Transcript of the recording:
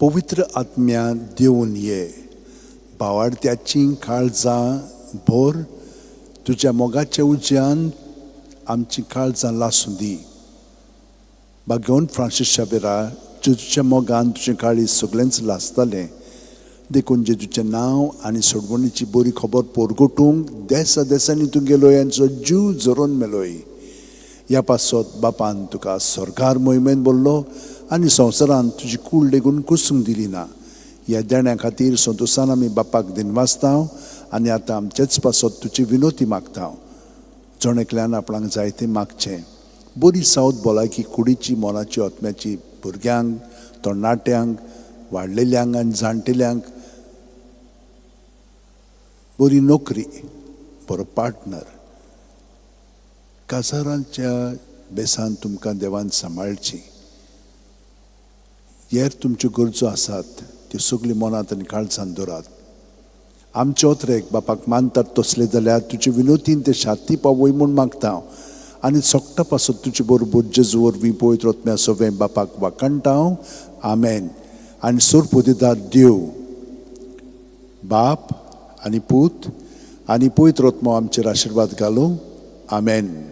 पवित्र आत्म्या देंवून ये, भावार्थ्याचीं काळजां भर, तुज्या मोगाच्या उज्यान आमचीं काळजां लासूं दी. भाग्यवंत फ्रांसीस शाबेरा, जेजूच्या मोगान तुजें काळीज सगळेंच लासतालें, देखून जेजूचें नांव आनी सोडवणीची बरी खबर पोरगोटूंक देसा देसांनी तूं गेलोय आनी जीव झरोवन मेलोय. ह्या पासत बापान तुका स्वर्गार मोहिमेन बोल्लो आनी संवसारांत तुजी कूड लेगून कुसूंक दिली ना. ह्या देण्या खातीर संतोशान आमी बापाक दिनवासता आनी आतां आमचेच पासत तुजी विनोती मागता. जण एकल्यान आपणाक जाय तें मागचें. बरी सावत भलायकी कुडीची, मनाची, आत्म्याची, भुरग्यांक, तरणाट्यांक, वाडलेल्यांक आनी जाणटेल्यांक, बरी नोकरी, बरो पार्टनर, काजारांच्या बेसान तुमकां देवान सांबाळची. हेर तुमच्यो गरजो आसात त्यो सगल्यो मनांत आनी काळजान दवरात. आमचे ओतरेक बापाक मानतात तसले जाल्यार तुजे विनोतीन ते शाती पावय म्हूण मागता हांव आनी सोगटा पासत तुजे बरोबर जेजू वरवीं पवित्र आत्म्या सवें बापाक वाखाणटा हांव. आमेन. आनी सोरपुदिदार देव बाप आनी पूत आनी पवित्र आत्मो आमचेर आशिर्वाद घालूं. आमेन.